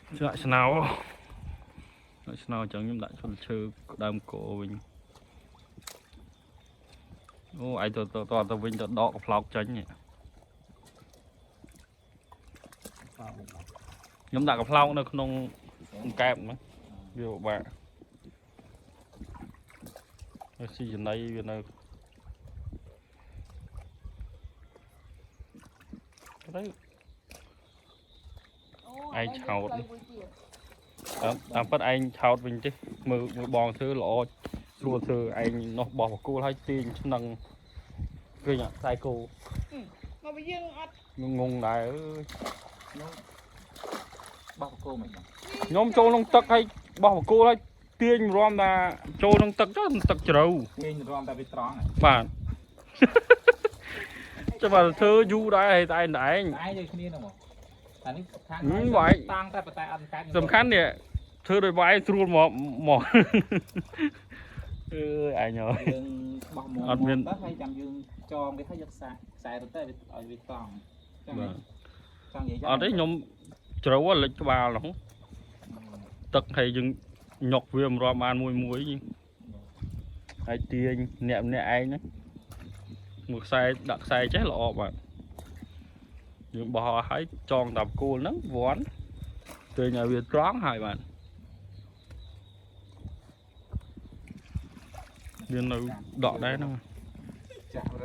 ដាក់ស្នោដាក់ស្នោអញ្ចឹងខ្ញុំដាក់ឈុនឈើដើមកោវិញអូឯងទៅទៅទៅវិញទៅដកកប្លោកចេញនេះខ្ញុំដាក់កប្លោកនៅក្នុងកែបហ្នឹងវាពិបាកហើយស៊ីចំណៃវានៅទៅ អូ ឯងឆោត តាមតាមពិតឯងឆោតវិញទេមើលមើលបងធ្វើល្អស្រួលធ្វើឯងនោះបោះបកគោលហើយទាញឆ្នឹងឃើញអត់ខ្សែគោ មកវិញយើងអត់ ងងដែរអើយ បោះបកគោមិនបង ខ្ញុំចូលក្នុងទឹកហើយបោះបកគោលហើយទាញរំថាចូលក្នុងទឹកចុះទឹកជ្រៅ ទាញរំតែវាត្រង់ បាទ ចាំបើធ្វើយូរដែរហើយតែឯងតែឯង តែឯងដូចគ្នាហ្នឹងបងតែនេះខាង ហឹមបងឯង តាំងតែប៉ុន្តែអត់កើត សំខាន់នេះធ្វើដោយបងឯងស្រួលមកមកអើយឯងអើយ យើងបោះមក អត់មាន ទៅហើយចាំយើងចងវាហើយយកខ្សែខ្សែទៅទៅវាឲ្យវាតង់ចឹង បាទ ចង់និយាយ អត់ទេខ្ញុំជ្រៅហ៎លិចក្បាលហ្នឹង ទឹកហើយយើងញុកវាម្រាមបានមួយមួយៗហើយទាញអ្នកម្នាក់ឯងហ្នឹងមួយខ្សែដាក់ខ្សែចេះល្អបាទយើងបោះឲ្យហើយចងតាមគោលហ្នឹងវាន់ទាញឲ្យវាត្រង់ហើយបាទវានៅដកដែរហ្នឹង ចាក់